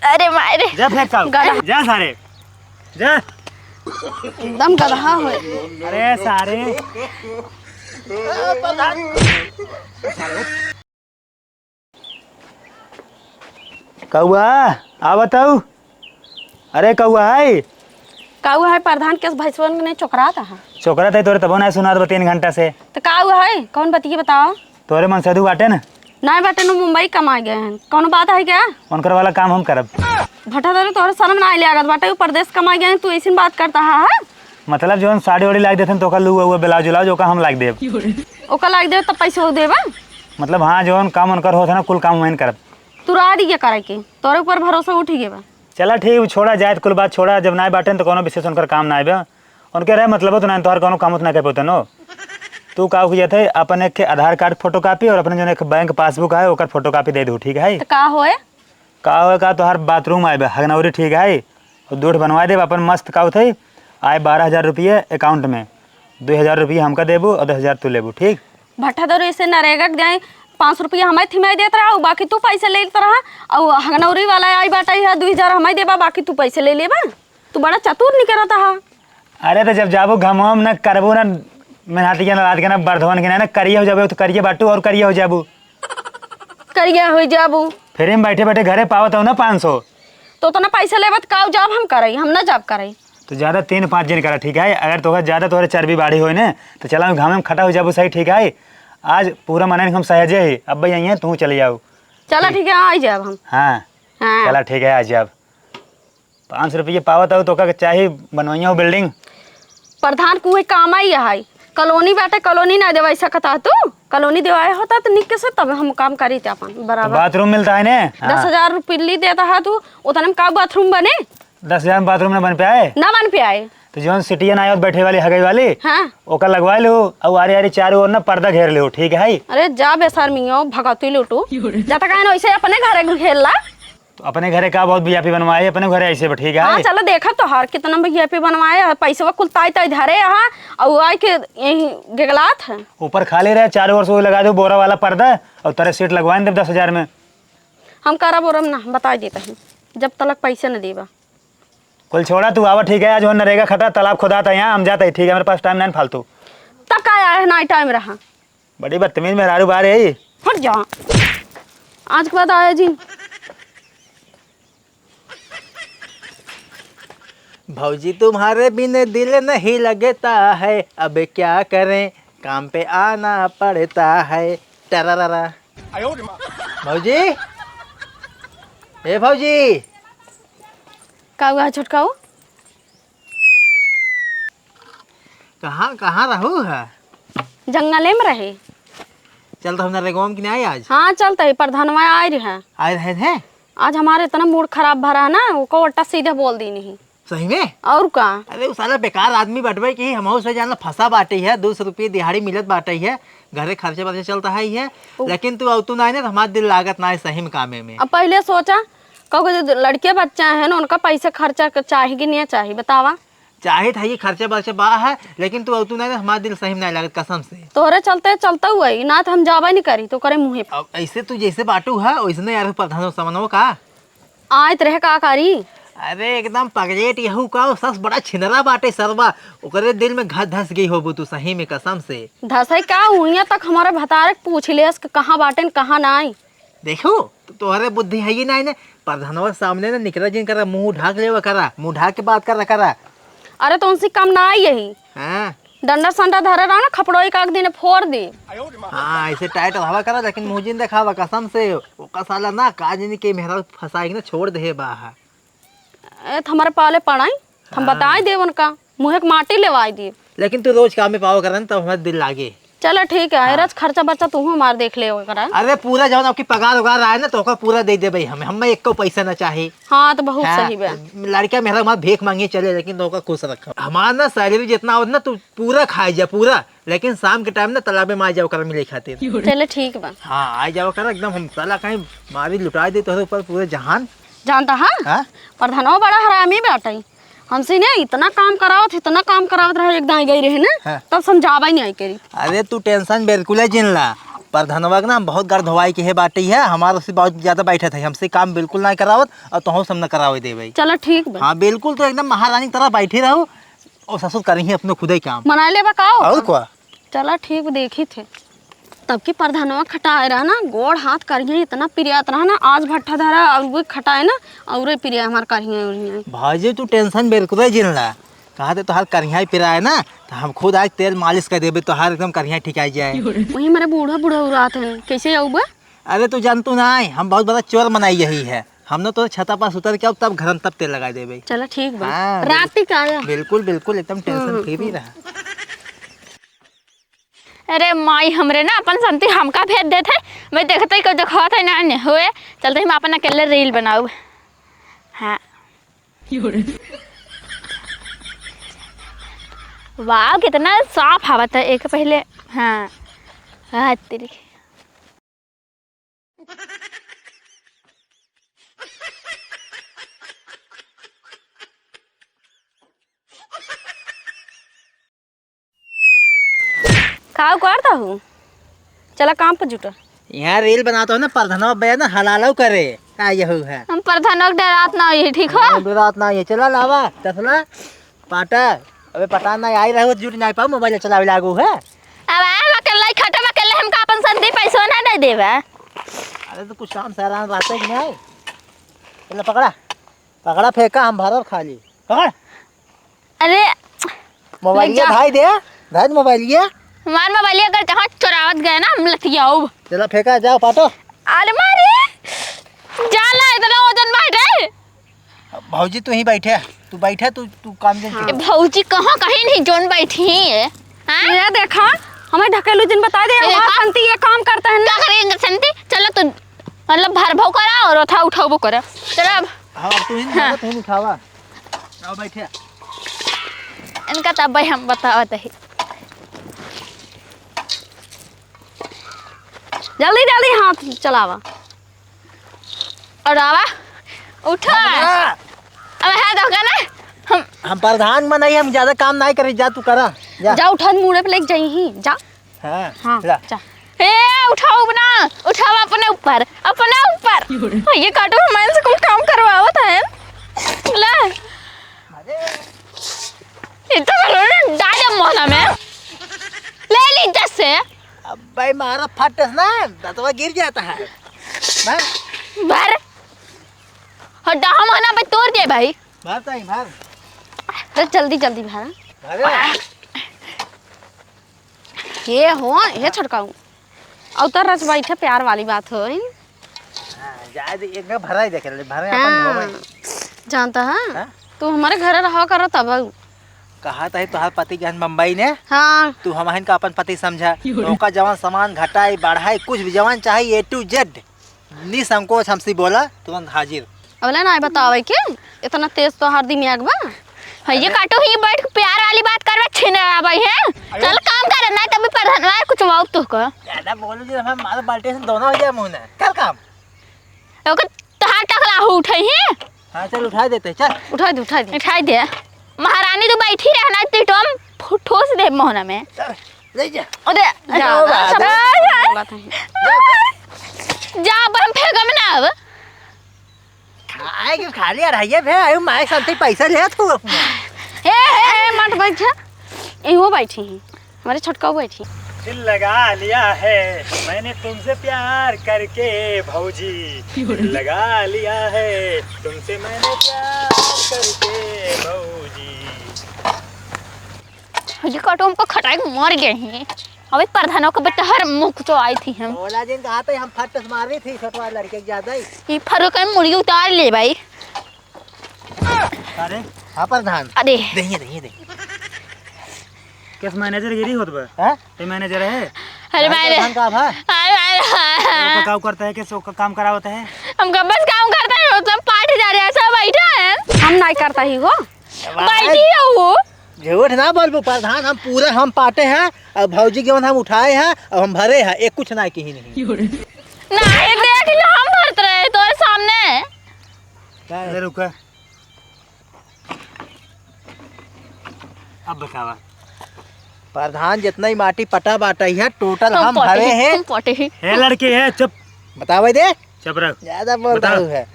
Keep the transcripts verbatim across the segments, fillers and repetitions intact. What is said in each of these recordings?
अरे माय रे। जा फेंक काऊ। गधा। जा सारे। जा। एकदम गधा होए। अरे सारे। कौआ, आ बताऊ। अरे कौआ है। कौआ है, प्रधान के भैंसवन के नहीं चोकरात है। चोकरात है तोरे तबो ना सुनात बा तीन घंटा से। तो कौआ है, कौन बतिये बताओ? तोरे मनसेधू बाटे न? नहीं बाटे न, मुंबई कमाए गए हैं। कौनो बात है क्या? उनकर वाला काम हम करब। भट्टा दारू, तोहरे शर्म ना आइले लागत बाटे, उ परदेस कमाए गए हैं, तू ऐसी बात करता है, हाँ? मतलब जौन साड़ी ओड़ी लाग देथन तो ओकर लुआ उआ ब्लाउज उलाउज ओका हम लाग देब। ओका लाग देब तो पैसे हो देबा? मतलब हाँ, जौन काम उनकर होत है ना, कुल काम हम करब। तू रहा दिए करे के, तोरे ऊपर भरोसा उठ गए बा। चला ठीक, छोड़ा जाए, कुल बात छोड़ा, जब ना बाटे न तो कोनो विशेष उनकर काम ना आइबे। उनके रहे मतलब तो ना, तोहर कोनो काम तो ना कर पाते नो। तू का हो जाते, अपन एक आधार कार्ड फोटोकॉपी और अपने जौन एक बैंक पासबुक है ओकर फोटोकॉपी दे दू, ठीक है? तो का होए? का होए का, तोहार बाथरूम आए बे हगनौरी, ठीक है? और दूठ बनवा देब अपन मस्त, का होते आए बारह हजार रुपये अकाउंट में, दो हजार रुपये हमका देबू और दस हजार तू लेबू, ठीक? भट्टा दौरी से नरेगा के जाए पाँच सौ रुपया हमें थिमाई देत रहा, बाकी तू पैसे लेत रहा। और हगनौरी वाला आई बाटा है, दो हजार हमें देबा, बाकी तू पैसे ले लेबा। तू बड़ा चतुर निकरत हा। अरे तो जब जाबू घमवा में ना करबू ना, मेहनतिया ना रात के ना बर्धवन के ना, ना करिया हो जाबू, तो करिया बाटू और करिया हो जाबू। करिया हो जाबू। फिर हम बैठे बैठे घरे पावत हो ना पाँच सौ। तो उतना पैसा लेबा तो काऊ जाब हम करई, हम ना जाब करई। तो ज्यादा तीन पाँच दिन करा, ठीक है? अगर तोहरा ज्यादा तोहरे चर्बी बाढ़ी होई ने, तो चला हम घामे में खटा हो जाबू, सही, ठीक है? आज पूरा मनाइन हम सहजे ही, अब भाई यहीं तू चले जाओ। चला ठीक। ठीक है, आ जाब हम। हाँ। हाँ। चला ठीक है, आ जाब। पाँच सौ रुपये पावत हो तो का चाही बनवाइया हो बिल्डिंग? प्रधान को वही काम आई है, कॉलोनी बाटे, कॉलोनी ना देवाई सकता तू? कॉलोनी देवाए होता तो निक से तब हम काम करी थे अपन तो बराबर। बाथरूम मिलता है ने? हाँ। दस हजार रुपये ली देता है तू, उतने में का बाथरूम बने? दस हजार में बाथरूम ना बन पे आए? ना बन पे आए। तो जौन सिटियन आए और बैठे वाली हगई वाली, हाँ। ओका लगवा लो, और आरे आरे चारों ओर ना पर्दा घेर लो, ठीक है? अरे जा बेशर्मी हो, भगवती लूटू। जाता काहे ना वैसे अपने घरे घेर ला। तो अपने घरे का बहुत वीआईपी बनवाए, अपने घरे ऐसे बा, ठीक है? हाँ, चलो देखा तो हर कितना वीआईपी बनवाए, और पैसवा कुल ताई ताई धरे यहाँ, और आए के यहीं गिगलात है। ऊपर खाली रहे, चारों ओर से वो लगा दो बोरा वाला पर्दा, और तेरे सीट लगवा दे दस हजार में। हम करब ओरब ना, बताई देता ही, जब तलक पैसे न देबा। कुल छोड़ा, तू आवा, ठीक है? आज वो नरेगा खटा, तालाब खोदाता यहाँ, हम जाता ही, ठीक है? मेरे पास टाइम नहीं फालतू। तब का आया है, ना टाइम रहा। बड़ी बदतमीज मेहरारू बारे है। हट जा, आज के बाद आया जी। भौजी तुम्हारे बिन दिल नहीं लगता है, अब क्या करें, काम पे आना पड़ता है। टरारारा। भौजी, ए भौजी। का हुआ है छोटकाऊ? कहाँ, कहाँ रहू है? जंगले में रहे। चल तो हम नरेगवा में कि नहीं आज? हाँ, चलते ही, प्रधानवा आए रहे। आए रहे थे? आज हमारे इतना मूड खराब भरा है ना, ओको उल्टा सीधे बोल दी नहीं। सही में? और का? अरे, उ साला बेकार आदमी बटवे कि हमहू से जाना फंसा बाटे है, दो सौ रुपये दिहाड़ी मिलत बाटे है, घरे खर्चे बर्चे चलता है ही है, उ- लेकिन तू अवतू ना है ना, तो हमार दिल लागत ना है सही में कामे में। अब पहले सोचा, कहू के जो लड़के बच्चा है ना, उनका पैसे खर्चा क-, चाही कि नहीं चाही, बतावा? चाहे था ये खर्चा बर्चा बा है, लेकिन तू अवतू ना है ना, हमार दिल सही में नहीं लागत, कसम से। तोहरे चलते चलता हुआ ही, ना तो हम जाबे नहीं करी, तो करे मुँहे पे। अब ऐसे तू जैसे बाटू है, वैसने यार प्रधान समनवा का? आइत रहे का करी? अरे एकदम पगलेट यहू का, सस बड़ा छिनरा बाटे सरवा, ओकरे दिल में घ-, धस गई होबू तू सही में कसम से। धसई का, उहिया तक हमारे भतारे के पूछ लेस कि कहाँ बाटे न कहाँ नाई। देखो, तो तोहरे बुद्धि है ही नाई ने, प्रधानवा के सामने ने निकरा जिन करा, मुँह ढाक लेवा करा, मुँह ढाक के बात करा करा। अरे तो उनसे कम नाई यही। हाँ। डंडा संडा धरे रहा ना, खपड़ोई का एक दिन फोड़ दे। हाँ, ऐसे टाइट रहवा करा, लेकिन मुँह जिन देखावा कसम से, ओका साला ना का जिन के मेहरा फंसाई के ना छोड़ दे बा है। ए, तो हमारे पाले पड़ाई, हम हाँ। बताई देब उनका, मुँहे के माटी लेवाई देब। लेकिन तू रोज काम में पावा करा ना, तब हमारे दिल लागे। चलो ठीक है, हाँ। रोज खर्चा बर्चा तू हमार देख ले करा। अरे पूरा जौन आपकी पगार उगार आए ना, तो ओका पूरा दे दे भाई हमें, हमें एको पैसा ना चाही। हाँ, तो बहुत हाँ, सही बा। लड़का मेहरा हमार भीख मांगे चले, लेकिन तो ओका खुश रखा। हमार ना सैलरी जितना आवत ना, तू पूरा खाए जा, पूरा। लेकिन शाम के टाइम ना तालाबे में आ जाओ, ओकरा मिले खातिर। चले, ठीक बा। हाँ, आ जाओ कर एकदम, हम साला कहीं मारी लुटाई दे तोहरे ऊपर पूरे जहान। जानता है? हाँ? प्रधानवा बड़ा हरामी बाटे। हमसे ने इतना काम करावत, इतना काम करावत रहे, एक दाई गई रहे ना, हाँ। तब समझावा ही नहीं आई करी। अरे तू टेंशन बिल्कुल ही जिन ला। प्रधानवा के ना बहुत गार धोवाई के है बाटे है, हमार उससे बहुत ज्यादा बैठत है, हमसे काम बिल्कुल ना करावत और तोहू से हम ना करावे देबे। चला ठीक बा। हाँ बिल्कुल, तो एकदम महारानी की तरह बैठी रहू और ससुर करिहे अपनो खुदे काम। मनाई लेबा का हो? और का? चला ठीक बा, देखी थे। तब की प्रधानवा खटाए रहा ना, गोड़ हाथ करिहे इतना पिरियात रहा ना, आज भट्ठा धरा और वो खटाए ना, और पिरिया हमार करिहे उरिहे। भौजी तू tension बिल्कुल जिन ला, कहा थे तोहार करिहा पिराए ना, तो हम खुद आज तेल मालिश कर देबे, तोहार एकदम करिहा ठिकाई जाए। वही मेरे बूढ़ा बूढ़ा उरात है, कैसे आऊबा? अरे तू जानतू ना, हम बहुत बड़ा चोर मनाई यही है, हम ना तो छता पास उतर के आऊ तब घरन तब तेल लगाई देबे। चला ठीक बा। हाँ, रात ही का आया? बिल्कुल बिल्कुल, एकदम tension हम्म, free हम्म। रहा। अरे माई, हमरे ना अपन संती हमका भेज देत है, मैं देखते ही कुछ दिखावत है ना, ने होए, चलते हम अपन अकेले reel बनाऊ। हाँ। वाह, कितना साफ हवा था एक पहले। हाँ, हाँ तेरी। का करता हूँ? चला काम पर जुटा। यहाँ reel बनाता हूँ ना, प्रधानवा भैया ना हलालो करे। का यहू है? हम प्रधानवा के डरात ना होई, ठीक हो? हम डरात ना होई। चला लावा, तसला, पाटा। अबे पता ना आई रहो, जुट ना पाऊ, mobile चलावे लागू है। अब आए अकेले, खटे में अकेले, हमका अपन संती पैसो ना दे देबा। अरे तो कुछ काम सारा रहते कि नहीं? चला पकड़ा, पकड़ा फेंका, हम भरब खाली। पकड़। अरे, मोबाइलिया लग जा। धाई दे, धाई दे मोबाइलिया। हमार मोबाइलिया अगर जहाँ चोरावत गए ना, हम लतियाउब। चला फेंका, जाओ पाटो। अरे मारे, जाला इतना वजन बाटे। भौजी तू ही बैठे, तू बैठे, तू, तू काम जिन ए, करो। भौजी कहाँ कहीं नहीं जोन बैठी है, हाँ? ये देखा, हमें ढकेलू जिन बता दे, ये हमार देखा। संती ये काम करता है ना। क्या करेंगे संती? चलो तू, मतलब भरबो करा और उठा उठाबो करा। चलो अब। हाँ, अब तू ही हाँ। तू ही उठावा। आओ बैठे। इनका तब भाई हम बतावत ही। जल्दी जल्दी हाथ चलावा। और आवा, उठा। हाँ। अब है तो का ना, हम हम प्रधान में नहीं, हम ज्यादा काम नहीं करी, जा तू करा, जा। जा उठा, मूड़े पे लेके जाई ही, जा। हाँ, हाँ, जा। जा। ए, उठाओ ना, उठाओ अपने ऊपर, अपने ऊपर। ये काटो, हमारे से कुल काम करवावत है। ले। इतना करो ना, डाले मोहना में। ले ली जैसे। अब भाई मारा फटस ना, दतवा गिर जाता है। भर। भर। हटा, हम मोहना पे तोड़ दे भाई। भर ताई, भर। अरे जल्दी, जल्दी भर। भरे। ये हो, ये छटकाऊ। अउतर रच बैठे, प्यार वाली बात हो। हाँ, जाए दे, एक बार भराई देखे ले, भरे अपन हाँ, धोवे। जानता है? हाँ? तू हमारे घर रहा करो तब। कहा था तोहार पति गहन बम्बई ने? हाँ। तू हमहन का अपन पति समझा। तो ओका जवान सामान घटाई, बढ़ाई, कुछ भी जवान चाहे A to Z। निसंकोच हमसे बोला, तुरंत हाजिर। अबले ना बतावे के, इतना तेज तोहार दिमाग बा। हाँ, ये अरे। काटो ही बैठ के प्यार वाली बात करबे, छिन आवे है। अरे। चल काम कर, ना तभी प्रधानवा कुछ वाव तो का। ज्यादा बोलू जी, हम मार बाल्टी से दोनों हो जाए मुंह ना। चल काम। ओके, तोहार टकला हो उठे ही। हाँ, चल उठा देते, चल। उठा दे, उठा दे। उठा दे। महारानी तू बैठी रहना, ती तो हम फु-, ठोस दे मोहना में। चल। ले जा। अरे, जा, जा, बात जा, है। जा। बात है। जा, अब हम फेंकब ना अब। खाए के खाली आ रही है बे, आयु माय साथे पैसा ले तू अपना। ए, ए, ए, मत बैठ। इहो बैठी ही। हमारे छोटका बैठी। दिल लगा लिया है मैंने तुमसे प्यार करके भौजी, दिल लगा लिया है तुमसे मैंने प्यार करके भौजी। ये काटो हमको खटाई के मर गए हैं। अबे प्रधानों के बेटा हर मुंह कुछ आई थी हम। बोला जिन कहा तो हम फट से मार रही थी छोटवा लड़के के ज्यादा ही। ये फरो का मुड़ी उतार ले भाई। अरे, हाँ प्रधान। अरे। दहिए, दहिए, दहिए। किस मैनेजर गिरी होत बा? हैं? ये मैनेजर है? अरे भाई मैंने प्रधान का भा? अरे भाई। तो का काम करता है, कैसे का काम करावता है? हम का बस काम करता है, वो सब पार्टी जा रहे हैं, सब बैठा है। हम नहीं करता ही वो। भाई। बैठी है वो। झूठ ना बोलबू प्रधान, हम पूरे हम पाटे हैं, अब भौजी के मन हम उठाए हैं, अब हम भरे हैं, एक कुछ ना कही नहीं। नहीं, देख लो, हम भरत रहे तोरे सामने। का है? अरे रुका। अब बतावा। प्रधान, जितना ही माटी पटा बाटा है, total हम हम पटे भरे ही, हैं। हम पटे ही। हे लड़की, हे चुप। बतावे दे। चुप रह। ज्यादा बोल बताओ। रहा है।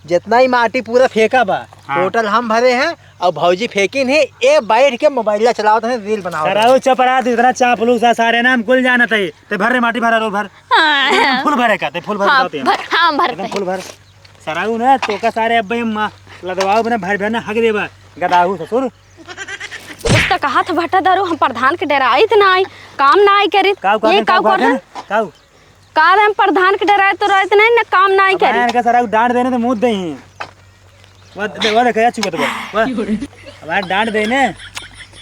जितना ही माटी पूरा फेंका बा, हाँ। Total हम भरे हैं और भौजी फेंकिन है। ए बैठ के मोबाइल चलावत है, reel बनावत है। सराऊ चुप रहा, तू इतना चापलूस है, सारे नाम कुल जानत है। ते भर रे माटी, भर, और भर। हाँ। Full भरे का, ते full भर हाँ, बताओ ते। भर, हाँ, भरते एकदम हैं। Full भर। सराऊ ना, तोका सारे अब भाई मा-, लदवाओ बना, भर भर ना हग देबा, गदाहू ससुर। उस तो कहा था भट्टा दारू, हम प्रधान के डराइत नाई, काम नाई करित। काऊ, काऊ, ये काऊ काऊ, काऊ, करन? काऊ? काल हम प्रधान के डराइत तो रहत नहीं, न काम नाई अब करी। इनका सारा डांट देने तो मुँह दे ही। वो दे, वो देखे, अच्छी बात है, वो। अब यार डांट देने।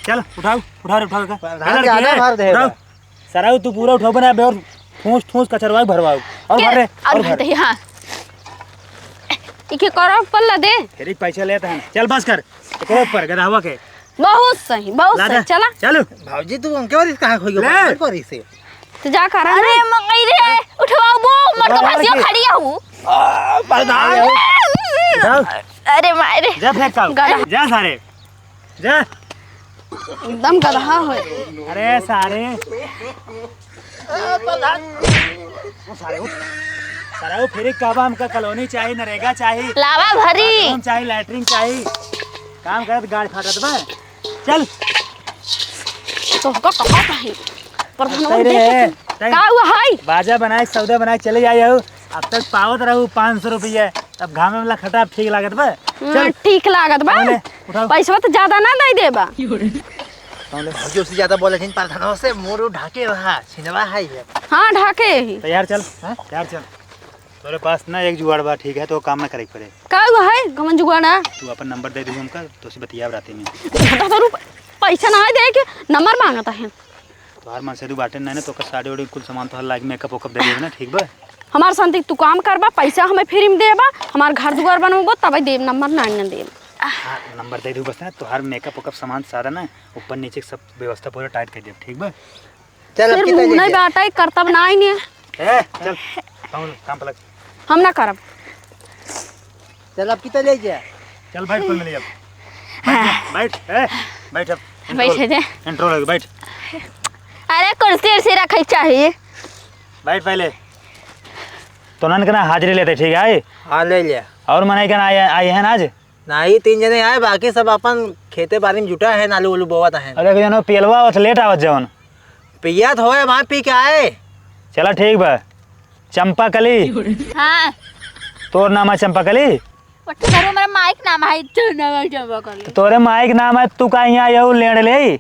चल, उठाओ, उठाओ रे, उठाओ का। प्रधान चल, ज्यादा लड़की, भार दे उठाओ। बा। सराऊ, तू पूरा उठाओ बना बे और ठूस, ठूस कचरवाओ, भरवाओ। और के? भर रे, और और भर भर। दे, हाँ। इके करो, पल्ला दे। फिर एक पैसा लेता है। चल, बस कर। एकरे ऊपर, गदहवा के। बहुत सही, बहुत ला सही, दे। चला। चल। भौजी, तू उनके बारी से कहाँ खोई ले। बात करी से? तो जा कर अरे ना। माई रे, उठवाओ वो, मर उठवाओ के फंसियो लड़की। खड़ी हूँ। आ, प्रधान। उठाओ। अरे माई रे। जा फेंक का। गधा। जा सारे। जा। एकदम गधा है। अरे सारे। वो सारे उठ। सारे वो फिर कब हमका कॉलोनी चाहिए, नरेगा चाहिए, लावा भरी। बाथरूम चाहिए, लैट्रिन चाहिए। काम करत गाड़ फाटत बा। चल। तोहका कहा कही? प्रधानवा अरे, देख के तै का हुआ है? बाजा बनाए, सौदा बनाए, चले जाए हो। अब तक पावत रहू पाँच सौ रुपया, तब घामे में लखटा ठीक लागत बा। हाँ, चल। ठीक लागत बा। कौन है? उठाओ। पैसवा तो ज्यादा ना दे देबा। कौन है? भौजी उससे ज्यादा बोले थिन, प्रधानवा से मुंह ढाके रहा, छिनवा है ये। हाँ, ढाके ही। तैयार चल, हाँ? तैयार चल। तोरे पास ना एक जुगाड़ बा, ठीक है, तो काम ना करे के पड़े। का हुआ है? कौन जुगाड़ है? तू अपन नंबर दे दू हमका, तो से बतियाब राते में। बता तो रूप-, पैसा ना दे के नंबर मांगता है। तोहार मन से दू बाटे नहीं ना, तो ओकर साड़ी ओड़ी कुल सामान तोहार लाग मेकअप वेकअप दे देबे ना, ठीक बा? हमार संती तू काम करबा, पैसा हमें फ्री में देबा, हमार घर दुआर बनबो, तबे देब, नंबर नहीं ना देब। हाँ, नंबर दे दू बस ना, तोहार मेकअप वेकअप सामान सारा ना, ऊपर नीचे सब व्यवस्था पूरा टाइट कर देब, ठीक बा? चल, अब फिर कितना मुँह नहीं लीजिए? बाटा, करतब ना आई ने। ए, चल, काम, काम पे लग। हम ना करब। चल, अब कितना ले जा? चल, बैठ, पहले ले जा। हाँ। बैठ, ए, बैठ अब। बैठे दे। Intro लगे, बैठ। अरे, कुर्सी उर्सी रखे चाहिए। बैठ पहले। तो नन के ना हाजिरी लेते, ठीक है? हाँ, ले ले। और मनाई के ना आए, आए हैं ना आज? नाही, तीन जने आए, बाकी सब अपन खेते बारी में जुटा है, आलू उलू बोवत है। अरे, एक जनो पियलवा आवत, लेट आवत जवन। पियत होए, वहाँ पी के आए। चला ठीक बा। चंपा कली। हाँ। तोर नाम है चंपा कली? पट्टा धरो, हमारा माई के नाम है, तू नाम है चंपा कली। तो तोरे माई के नाम है, तू का यहाँ आयो लेड़ ले?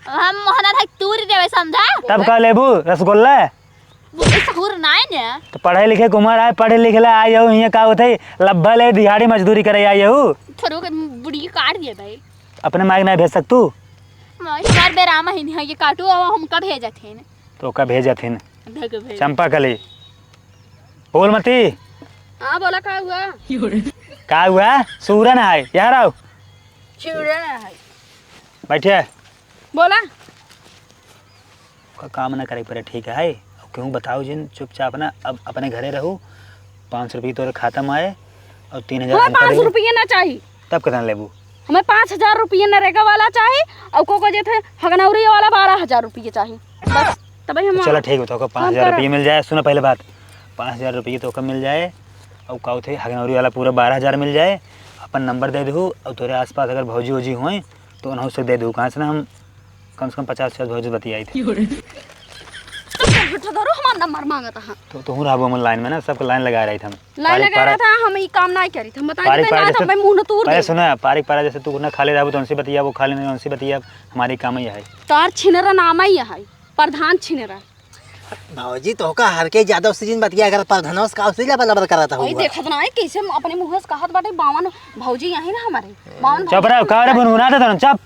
हम मोहना था, तू रे देवे समझा। तब का लेबू, रसगुल्ला? वो सहूर नाय ने। तो पढ़े लिखे के उमर आए, पढ़े लिखे ला आए हो, हियाँ का होते, लब्बा ले दिहाड़ी मजदूरी करे आए हो। थोड़ो के बुढ़ी काट दिए भाई। अपने माई के नहीं भेज सकतू? माई हमार बेराम है, नहीं, ये काटू, अब हमका भेजत है ने। तो का भेजत है ने? धके भेज। चंपा कली। बोल मती। हाँ, बोला, का हुआ? का हुआ? सूरन है, यहाँ आओ। सूरन है। बैठे। बोला। का काम ना करे पड़े, ठीक है? अब क्यों बताओ जिन, चुपचाप ना, अब अपने घरे रहू, पाँच सौ रुपये तोरे खाता में आए और तीन हजार हमें हमका पाँच सौ दे। रुपये ना चाहिए। तब कितना लेबू? हमें पाँच हजार रुपये नरेगा वाला चाहिए और को को जे थे हगनौरी वाला बारह हजार रुपये चाहिए। बस, तब हम तो चलो ठीक है, तो आपको पाँच हजार रुपये मिल जाए। सुनो पहले बात, पाँच हजार रुपये तो आपको मिल जाए और का थे हगनौरी वाला पूरा बारह हजार मिल जाए। अपन नंबर दे दू और तोरे आसपास अगर भौजी वौजी होए तो उन्हों से दे दू, कहाँ से ना हम कम से कम पचास पचास भौजी बतियाई थे। तो झूठो धरो, हमार नंबर मांगत हा। तो तुहूँ रहबो हमन लाइन में ना, सबके लाइन लगा रही थे हम। लाइन पारिक लगा पारा रहा था, हम ई काम नहीं करी थे। हम बताई पारिक देते पारा ना, जैसे तो मैं मुंह न तोड़ पहले दे। सुना, पारिक पारा जैसे तू ना खाली रहबो तो उनसे बतिया, वो खाली नहीं उनसे बतिया, हमारी काम ही है। तार छिनरा नाम ही है, प्रधान छिनरा। भौजी, तोहका हर के ज्यादा उससे जिन बतिया करत, प्रधानवा से का उससे लबर लबर करत भाई, हुआ। देखत ना है, कैसे अपने मुंह से कहत बाटे, बावन भौजी यहीं ना हमारे, बावन चुप भौजी रहो, का रे बुनबुना दे तोरन, चुप।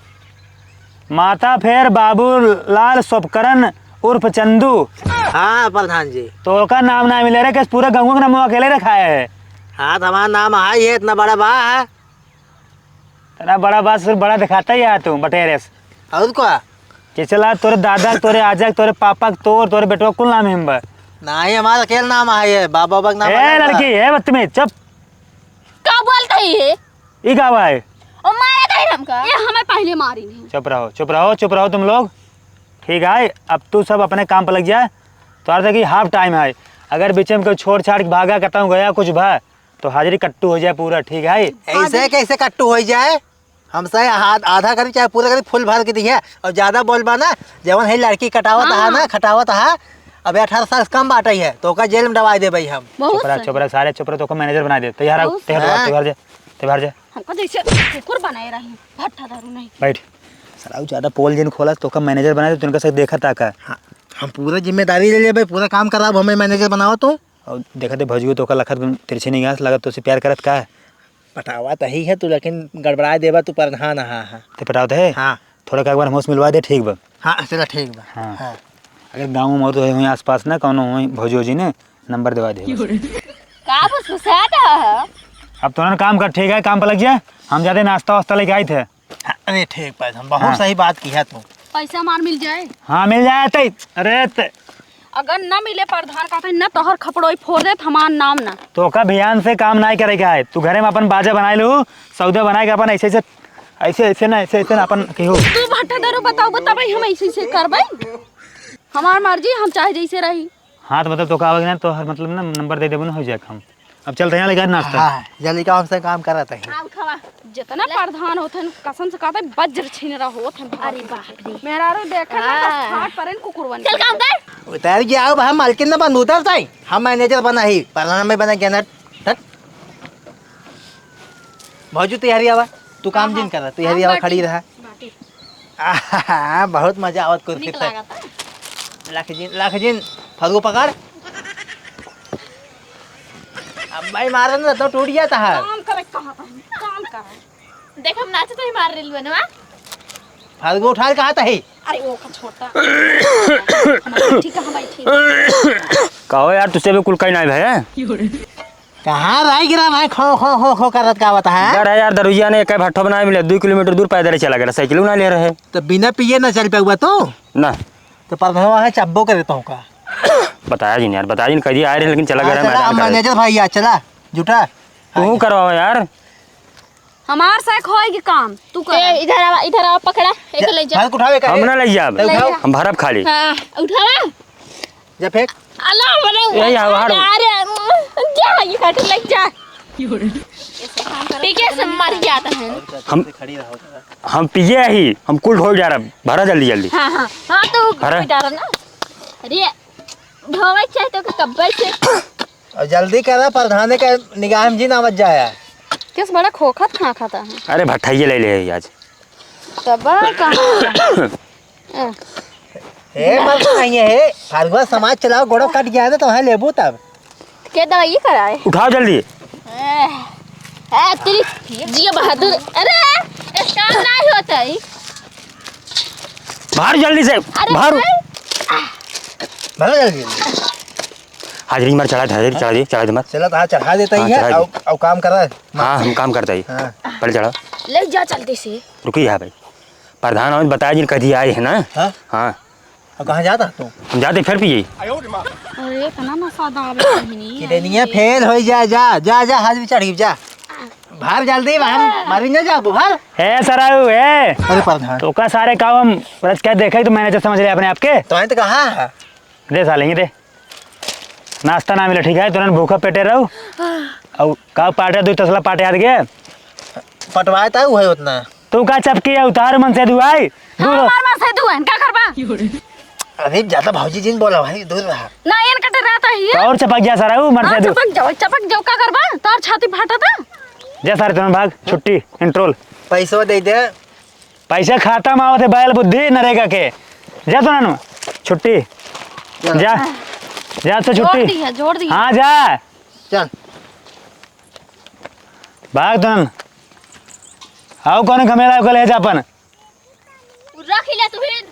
माता फेर बाबूलाल सोपकरन उर्फ चंदू। हाँ, प्रधान जी। तोहका नाम ना मिले रे, किस पूरे गाँव का नाम अकेले रखा है? हाँ, तो हमारा नाम है, ये इतना बड़ा बा है। इतना बड़ा बात, सिर्फ बड़ा दिखाता ही है तू, बटेरे से। और का? चचला, तोरे दादा, तोरे आजा, तोरे पापा, तोर, तोरे बेटवा, कुल नाम हिम बा। नाही, हमारा अकेला नाम है ये, बाबा, बाबा का नाम ए, अलग बा। लड़की, ए, बदतमीज, चुप। का बोलता है ये? ई का बा है? ओ, मारा था हमका। ये हमें पहले मारी नहीं। चुप रहो, चुप रहो, चुप रहो तुम लोग। ठीक है, अब तू सब अपने काम पर लग जा। तोहर देखी हाफ टाइम है, अगर बीच में कोई छोड़ छाड़ के भागा, कतहूँ गया, कुछ भा, तो हाजिरी कट्टू हो जाए पूरा, ठीक है? ऐसे कैसे कट्टू हो जाए? हमसे हाथ आधा करी चाहे पूरा करी, फुल भर के दिहे। और ज्यादा बोलबा ना, जवन है लड़की कटावत हा ना, हाँ। खटावत हा, अबे अठारह साल से कम बाटइ है, तो ओका जेल में डबाइ देबइ हम। बहुत चुप रहा, सही। चुप रहा, सारे चुप रहा, तो ओका मैनेजर बनाइ दे। तैयार आओ, बहुत तैयार हो, सही। हाँ। तैयार जा, तैयार जा। हमको जैसे कुकुर बनाए रही, भट्ठा दारू नहीं। बैठ। साला, उ ज्यादा पोल जिन खोला, तो ओका मैनेजर बनाइ दे, तो उनका से देखा ताका। हाँ, हम पूरा जिम्मेदारी ले लेबे, पूरा काम कराब, हमें मैनेजर बनावा तू। और देखा दे भौजी, तो ओका लखत तिरछी निगाह से लागत, तो से प्यार करत का? पटावा त ही है तू, लेकिन गड़बड़ाए देबा तू, प्रधान हा, हा। ते पटावा त है? हाँ। थोड़ा का एक बार हमसे मिलवा दे, ठीक बा? हाँ, चला, ठीक बा। हाँ। हाँ। अगर गाँव में मौत होई, होई आसपास ना, कौनो होई भौजी, भौजी ने नंबर देवा दे। का बस घुसा दे है? अब तोहन काम कर, ठीक है, काम पर लग जा। हम जाते नाश्ता वास्ता लेके आई थे। अरे ठीक बा, हम बहुत हाँ। सही बात किहा तू। पैसा हमार मिल जाए? हाँ, मिल जाए तई। अरे ते अगर न मिले प्रधान का, तई न तोहर खपड़ोई फोड़ देत, हमार नाम ना। तोका भियान से काम नाई करे का है। तू घरे में अपन बाजा बनाए लू, सौदा बनाए के अपन ऐसे, ऐसे, ऐसे, ऐसे ना, ऐसे, ऐसे ना अपन केहू। तू भट्टा दारू बताओ, बताबे हम ऐसे, ऐसे करबे। हमार मर्जी, हम चाहे जैसे रही। हाँ, तो मतलब तोका आवे ना, तोहर मतलब ना नंबर दे देबो ना, हो जाए काम। अब चल तैयार लगा नाश्ता। हाँ, जल्दी का हमसे काम करत है। हाँ, उठावा। जितना प्रधान होत हन, कसम से कहत है, वज्र छिनरा होत हन। अरे बाप रे। मेहरारू देखे ना, बस हाँ। फाट परेन कुकुर बन चल के। काम कर। उतार के आओ, हम मालकिन ना बन उतरता है। हम मैनेजर बना ही, प्रधान में बना के ना। हट। भौजी तैयारी आवा, तू काम हाँ, जिन हाँ। कर, तैयारी हम आवा, बाटी। खड़ी रहा। बाटी। आहा, बहुत मजा आवत कुर्सी नीक पे। लागत है। लाख जिन, लाख जिन, फगू पकड़। अब भाई मारन तो टूट गया था। काम करे कहाँ था? काम करे। देख, हम नाचे तो ही मार रही बनवा। फगू उठा कहा था ही। अरे वो का छोटा। हम ठीक है, हम ठीक। कहो यार, तुझसे भी कुल कहीं नहीं भय। कहाँ रह गिरा भाई, खो, खो, खो, खो करत का आवत है? डर है यार, दरुइया ने एक भट्ठो बनाए मिले, दो किलोमीटर दूर पैदल ही चला गया, साइकिल ना ले रहे। तो बिना पिए ना चल पाऊगा तू? ना। तो परधनवा है, चब्बो कर देता हूँ का? बताया जी ने यार, बताया जी ने, कह दिया आए रहे, लेकिन चला हाँ, गया रहे चला, मैदान हम करे। मैनेजर भाई यार, चला। तू करवाओ यार। हमार से होई के काम, तू कर। ए, इधर आवा, इधर आवा, पकड़ा, एक ले जा। भाई उठावे का हम रे? ना ले जाब। ले जा। हम भरब खाली। हाँ, उठावा। जा फेंक। अल्लाह मरे। ए, या, बाहर। अरे, जा, ये काट ले जा। पी के से मर जाता है। हम, खड़ी रहो। हम पिए ही, हम कुल ढोल जा रहा, भरा जल्दी जल्दी। हाँ, हाँ, हाँ, तो भरा। ढोल जा रहा ना। अरे, ढोवे चाहे तो कब्बे से। और जल्दी करा, प्रधाने का निगाह में जिन आवत जाया। किस बड़ा खोखत खाखत है। अरे, भट्ठाइये ले ले आज। तब कहाँ? ए, मत नहीं है, फालतू समाज चलाओ, गोड़ो कट गया है तो तुम्हें लेबू तब। के दवाई कराए? उठाओ जल्दी। ए, ए, तेरी जिया बहादुर, अरे, ए, काम नहीं होता है। बाहर जल्दी से, अरे, बाहर। भाई। बाहर जल्दी। हाजिरी मार, चढ़ा दे, हाजिरी चढ़ा दे, चढ़ा दे मार। चला, तो हाँ, चढ़ा देता हाँ, ही है, चढ़ा दे। और, और काम करा। हाँ, हम काम करता ही। हाँ। पहले चढ़ा। ले जा जल्दी से। रुकी है भाई। प्रधान अमित बताया जिन कधी आए हैं ना? हाँ? हाँ। अब कहाँ जाता तू? हम जाते फिर पिए। अरे, इतना नशा दाब है नहीं। किडनिया फेल हो जा, जा, जा, जा, हाथ भी चढ़ी, जा। बाहर जल्दी, बाहर मारी ना जा, बाहर। ए, सराऊ, ए। अरे, प्रधान। तो का सारे काम हम रच के देखे, तो मैनेजर समझ ले अपने आप के। तो आए तो कहाँ है? दे साले, ये दे। नाश्ता ना मिले, ठीक है? तुरंत भूखा पेटे रहो। और का पाटे, दो तसला पाटे हाथ गए। पटवाए ता उहे उतना। तू का चपकी है, उतार मन से दुआई। हाँ, दूर। हमार मन से दुआई, का करबा? अरे, ज्यादा भौजी जिन बोला भाई, दूर रहा। ना, एन कटे रहता ही है। तो और चपक जा सारा, ऊ मन हाँ, से दु- चपक जाओ, चपक जाओ, का करबा? तार छाती फाटा था। जा सारे, तुरंत भाग, छुट्टी, इंट्रोल। पैसवा दे दे। पैसा खाता में आवत है, बैल बुद्धि नरेगा के। जा तो नानू, छुट्टी। चल। जा, जा तो छुट्टी। जोड़ दी है, जोड़ दी है। हाँ, जा। चल। भाग तुम। आओ, कौन घमेला को ले जा अपन। रख ले तू ही।